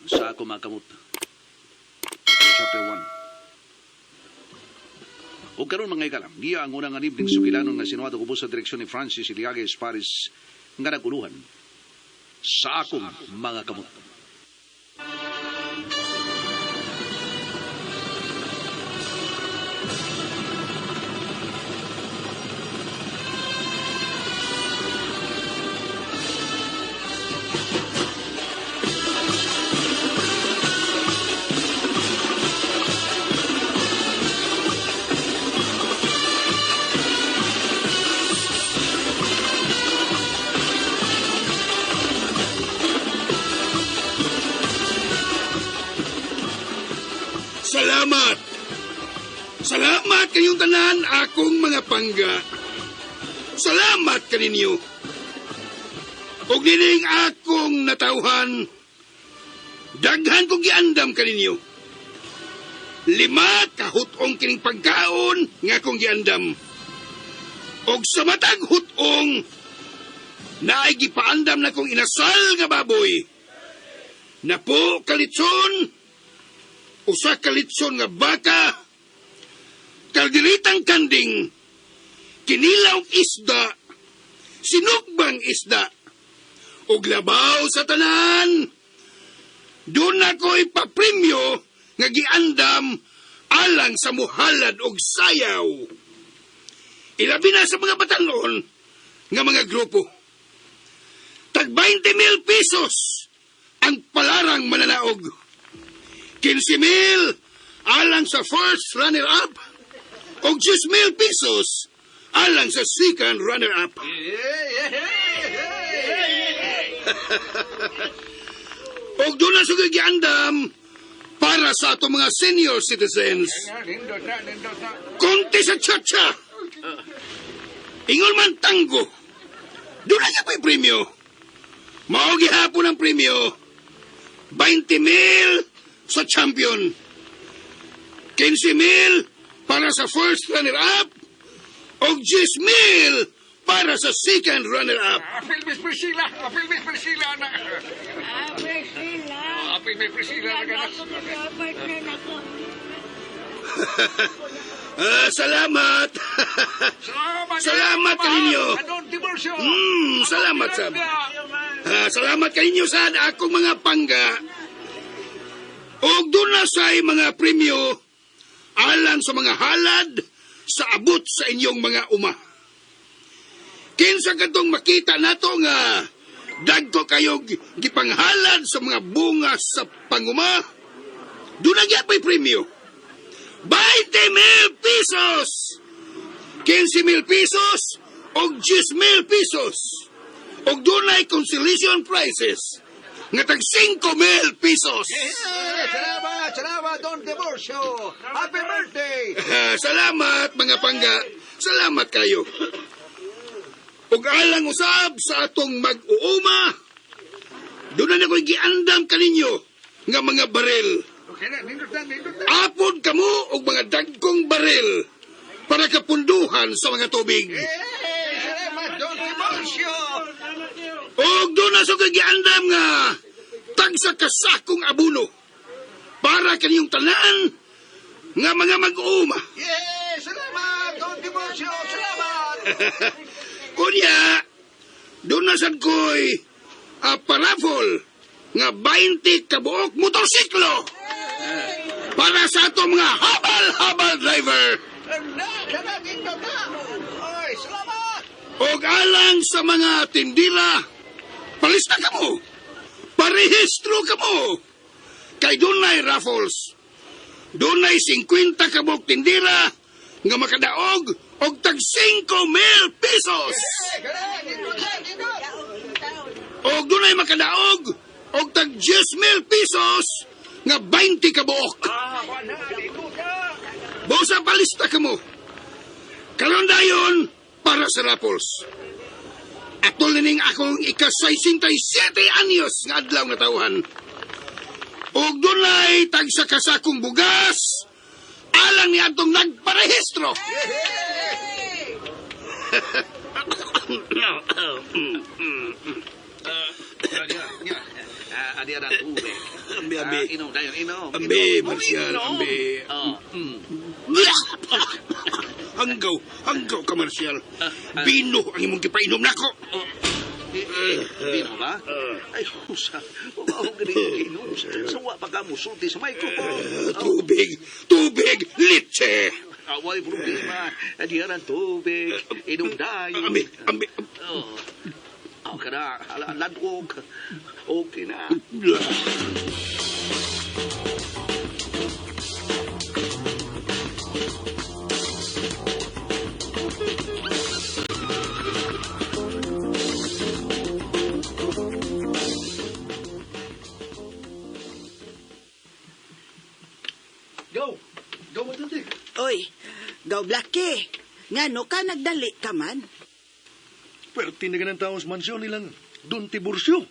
Sa ako mga kamot. Chapter 1. O karon mga ikalam, niya ang unang anibling sugilanon nga sinuwato kubos sa direksyon ni Francis Iliagues Paris nga naguluhan sa akong mga kamot. Salamat! Salamat kayong tanan akong mga pangga. Salamat kaninyo. Og nining akong natawhan, daghan kong giandam kaninyo. 5 kahutong kining pagkaon nga akong giandam. Og sa matag hutong, naay gipaandam na kong inasal nga baboy. Napo kalitson, usa ka litson nga baka, kalderitang kanding, kinilaw isda, sinugbang isda, ug labaw sa tanan. Doon ako ipapremyo nga giandam alang sa muhalad og sayaw. Ilabi na sa mga batanon nga mga grupo. Tag 20,000 pesos ang palarang mananaog. 15,000 alang sa first runner-up o 10,000 pesos alang sa second runner-up. Og doon na sugay giandam para sa ato mga senior citizens. Konti sa cha-cha. Ingon man tango. Doon na siya premyo. Mao gihapon ang premyo. 20,000 sa champion. 15,000 para sa first runner-up o 10,000 para sa second runner-up. Apil Miss Priscilla! Apil Miss Priscilla na! Ah, Priscilla. Apil Miss Priscilla na ganas. Ako mag-partner ako. Salamat. Salamat! Salamat kaninyo. Adon Tiburcio! Salamat sab. Salamat kaninyo sa akong mga pangga. Og doon na sa'y mga premyo alang sa mga halad sa abot sa inyong mga uma. Kinsa katong makita nato nga dagko kayo gipanghalad sa mga bunga sa panguma, doon na gyapay premyo. 20,000 pesos! 15,000 pesos o 10,000 pesos. Og dunay consolation prizes nga tag 5,000 pesos. Salamat! Salamat, Don Tiburcio! Happy birthday! Salamat mga pangga. Salamat kayo. Ug alang usab sa atong mag-uuma, doon na ako'y giandam kaninyo nga mga baril. Okay na, nindot na, nindot na. Apod kamo og mga dagkong baril para kapunduhan sa mga tubig. Salamat, Don Tiburcio! Og doon na sa giandam nga tagsa kasakong abuno para kaniyong tanan nga mga mag-uuma. Yeah! Salamat, Don Tiburcio! Salamat! Kunya, doon na sad ko'y parafol nga 20 kabuok motorsiklo para sa ato mga habal-habal driver. Oy, salamat! Og alang sa mga tindira, palista ka mo, parehistro ka mo, kay dunay raffles. Dunay 50 kabuok tindira nga makadaog og tag 5,000 pesos. Og dunay makadaog og tag 10,000 pesos nga 20 kabuok. Bosa palista ka mo. Karon dayon para sa raffles. Atol nining akong ika-67 anyos nga adlaw nga tawhan. Og dunay tag sa kasakong bugas alang ni atong nagparehistro. Ah, adi ara tubig. Ambi, ambi. Ah, inom dayon, inom. Ambi, Inom. Marcial, Inom. ambi. Oh. Hanggaw, hanggaw ka, Marcial. Ah, ah. Bino ang imong gipainom nako. Oh. Eh, eh, Bino ba? Ay, usa. Wala gani inom. Sawa pa ka musulti sa microphone. Ah, Tubig, tubig, litse. Away problema. Adi ara tubig. Inom dayon. Ambi, ambi. Oh. Oh, kana, ala, ladwog. Okay na. Go! Go, Matilde! Oy, gaw Blackie. Ngano ka nagdali ka man? Pwerte na ganang taong sa mansyon nilang Don Tiburcio.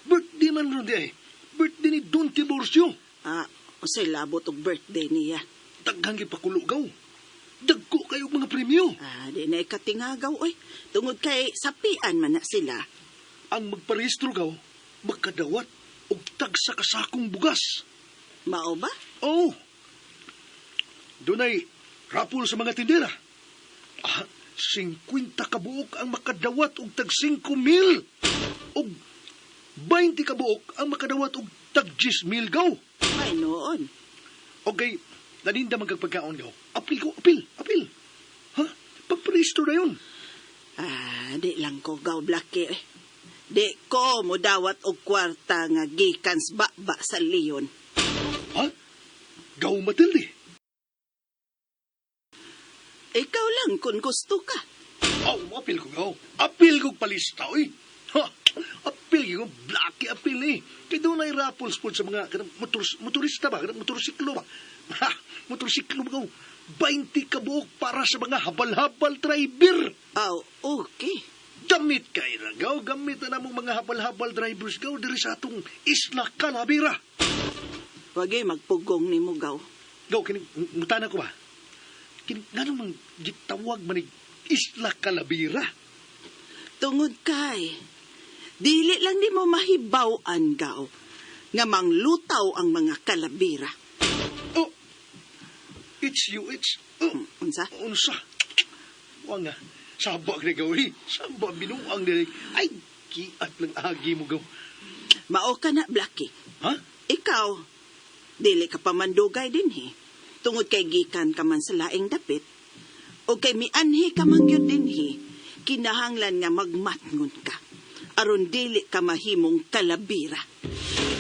Birthday man ron di ay. Birthday ni Don Tiburcio. Ah, unsay labot og birthday niya. Daghang gipakulugaw. Dagko kayo og mga premyo. Ah, di na ikatingagaw oy. Tungod kay sapian man na sila. Ang magparehistro gaw, makadawat og tag sa kasakong bugas. Mao ba? Oh! Dunay rapol sa mga tindera. Ah, 50 kabuok ang makadawat og tag 5 mil. Og 20 kabuok ang makadawat og tag 10 mil gaw. May noon. Okay, naninda man kag pagkaon gaw. Apil ko, apil, apil. Ha? Pagparehistro na yun. Ah, di lang ko gaw Blackie. Oy. Di ko modawat og kwarta nga gikan sa baba sa leon. Ha? Gaw Matilde. Ikaw lang kung gusto ka. Oh, apil ko gaw. Apil ko palista, oy. Ha? Apil ko, blaki apil eh. Kaya doon ay raffles po sa mga kanang motor, motorista ba, kanang motorsiklo ba? Ha, motorsiklo ba gaw? 20 kabuok para sa mga habal-habal driver. Aw, okay. Gamit kay ra gaw, gamit na namong mga habal-habal drivers gaw diri sa atong Isla Calavera. Wagay magpugong nimo gaw. Gaw, kini, mutana ko ba? Kini, ngano mang gitawag manig Isla Calavera? Tungod kay, dili lang di mo mahibaw-an gaw, nga manglutaw ang mga kalabira. Oh, it's you, it's... Oh. Unsa? Unsa? Wa nga. Saba ka gaw eh. Saba binuang dili. Ay, kiat lang agi mo gaw. Mao ka na, Blackie. Ha? Ikaw, dili ka pa mandugay dinhi. Tungod kay gikan ka man sa laing dapit, o kay mianhi ka man gyud dinhi, kinahanglan nga magmatngon ka. Aron dili ka mahimong kalabira.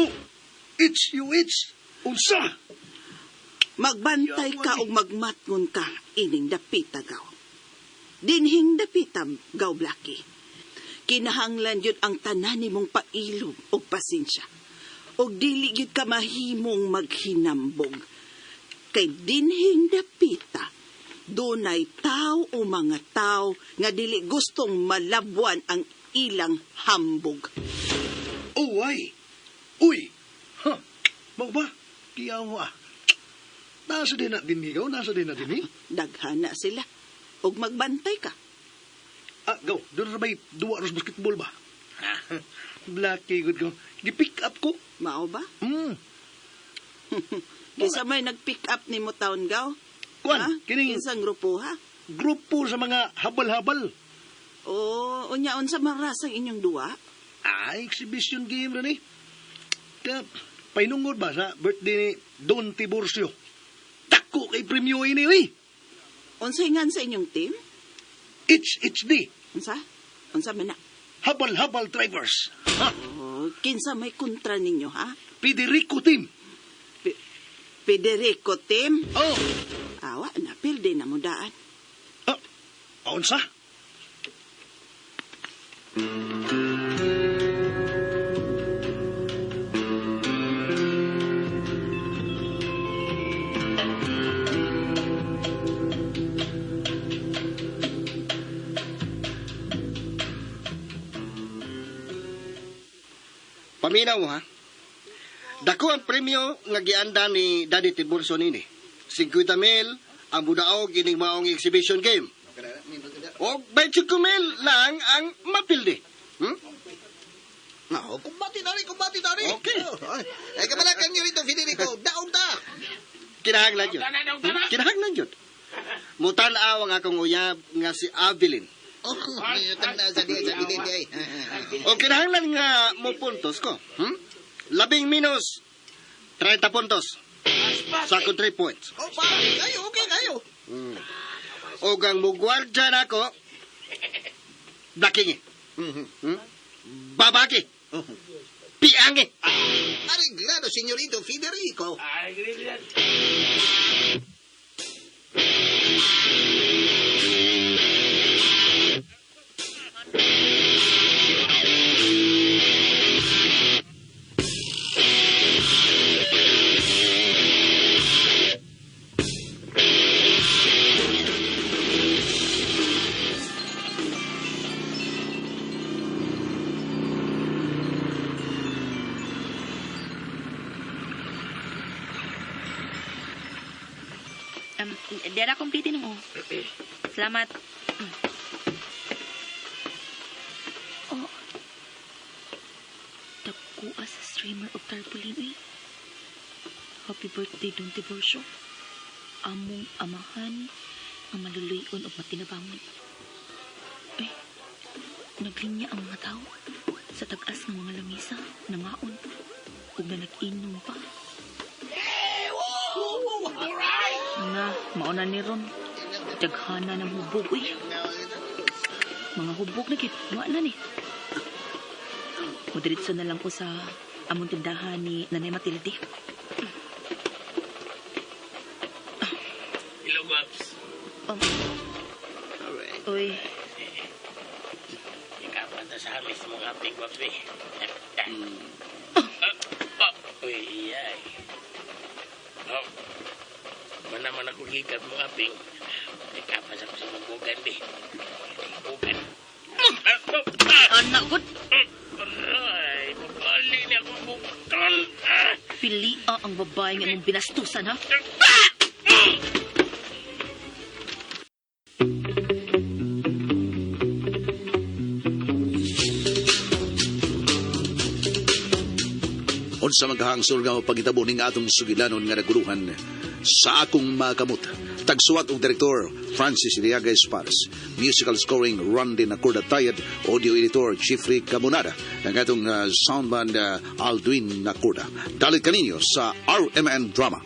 Oh, it's you, it's. Unsa? Magbantay ka og magmatngon ka ining dapita gaw. Dinhing dapita gaw Blackie. Kinahanglan yun ang tanan nimong pailog og pasensya. Og dili gyud ka mahimong maghinambog. Kay dinhing dapita, dunay tao o mga tao nga dili gustong malabwan ang ilang hambog. Oh, ay. Uy. Ha? Mao ba? Kiyaw mo ah. Nasa din na din gaw, nasa din na din eh. Daghan na sila. Og magbantay ka. Ah, gaw, doon na may duwa ros basketball ba? Blacky, good go. Gi-pick up ko. Mao ba? Hmm. Kinsa may nag-pick up nimo taon gaw? Kuan, Ha? kining Kinsang grupo ha? grupo sa mga habal-habal. O unya unsa man rasang inyong duwa? Ah, exhibition game rin eh. Ka, painungod ba sa birthday ni Don Tiburcio? Dako kay premyo ini eh. Unsay ngan sa inyong team? HHD, Unsa? Unsa man na? Habal-Habal Drivers. Ha, O, kinsa may kontra ninyo ha? Federico Team. Federico team? Oh, Awa na pildi na mo daan. ah, unsa? Paminaw mo ha. Dako ang premyo nga gianda ni Daddy Tiburcio nini. 50 mil ang budaog ining maong exhibition game. Og 25 mil lang ang mapildi. Oh, kumbati tari, kumbati tari. Okay. Oh, ay, ay kamalakan niyo rito, Federico. Daog ta. Kinahanglan yun. Kinahanglan yun. Mutan-aw ang akong uyab nga si Avelin. Oh, tang na sa diya sa bilin di ay. O kinahanglan nga mo puntos ko. 10 minus 30 puntos. Sa akong 3 points. Oh, pa, kayo, okay kayo. O ang mugwardya nako, blakingi. Babaki. Piangi. Arreglado, señorito Federico. Dera complete nung oh. Salamat. Oh. Dagkua sa streamer og tarpaulin eh. Happy birthday, Don Tiburcio. Among amahan ang maluluyon og matinabangon. Eh, naglinya ang mga tao sa tag-as ng mga lamisa, nangaon, ug na nag-inom pa. Na, mauna ni Ron. Daghana ng hubog, uy. Mga hubog na gid, wa na ni. Mudiretso na lang ko sa among tindahan ni Nanay Matilde. Hello, Babs. Oh. Uy, Ikaw na sa amin sa mga ating Babs, eh. Uy, iyay. Oh. Manaman ako gikat mga aping. Ikapas ako sa magugan, di. Magugan. Anak ko, Aray, mabali na akong bukol. Ah! pilia ang babae nga imong binastusan, ha? Unsa maghangsol nga pagitabo ning atong sugilanon nga naguluhan sa akong mga kamot. Tagsuwat og direktor Francis Iliaga Espares. Musical scoring Randy Nacorda Tayad, audio editor Jeffrey Camonada, ang atong soundman Aldwin Nacorda. Dalit kaninyo sa RMN Drama.